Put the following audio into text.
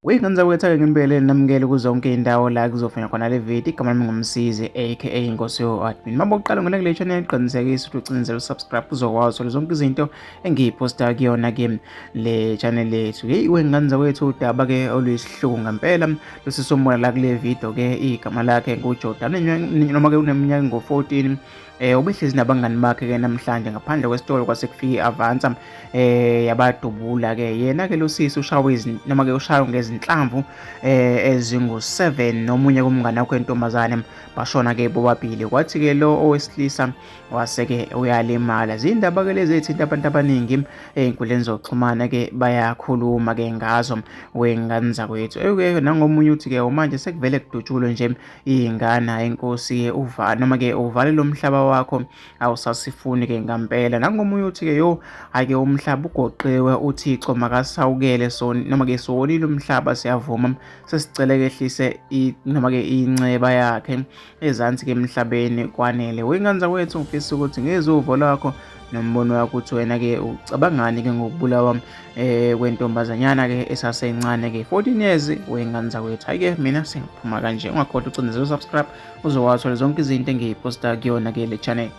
Wey'ngane zakwethu ake nginibele namukele kuzonke iy'ndawo la kuzofunywa khona le video. Igama lami nguMsizi aka Inkosi yo-admin. Uma bokuqala ungena kule channel, qinisekisa ukuthi ucinezele usubscribe uzokwazi uthola zonke izinto engiyiphosta kuyona ke le channel lethu. Heyi wey'ngane zakwethu, udaba-ke oluyisihluku ngempela lusisomona la kule video ke. Igama lakhe nguJordan, noma-ke uneminyaka ngo-14. Ubehlezi nabangani bakhe ke namhlanje ngaphandle kwesitolo, kwase kufika i-Avanza yabadubula ke. Yena ke losisi ushawe noma ke ushaywe ngezinhlamvu ezingu-7 nomunye kumngane wakhe wentombazane, bashona ke bobabili. Kwathi ke lo owesilisa wase ke uyalimala. Zindaba ke lezi ezithinta abantu abaningi ey'nkundleni zokuxhumana ke, bayakhuluma ke ngazo wey'ngane zakwethu. Ke nangomunye uthi ke manje sekuvele kudutshulwe nje iy'ngane, inkosi uva noma ke uvale lo mhlaba wakho, awusasifuni ke ngampela. Nangomunye uthi ke yo, ake umhlaba ugoqiwe, uThixo makasawukele, so noma ke siwonile umhlaba, siyavuma, sesicela kehlise noma ke inceba yakhe ezansi ke emhlabeni, kwanele. Wey'ngane zakwethu, ngifisa ukuthi ngizwe uvo lwakho nombono wakho ukuthi wena ke ucabangani ke ngokubulawa kwentombazanyana ke esasencane ke, 14 years, wey'ngane zakwethu. Hayi ke, mina sengiphuma kanje. Ungakhohlwa ucindezela usubscribe uzokwazi zonke izinto engiyiposta kuyona ke le channel.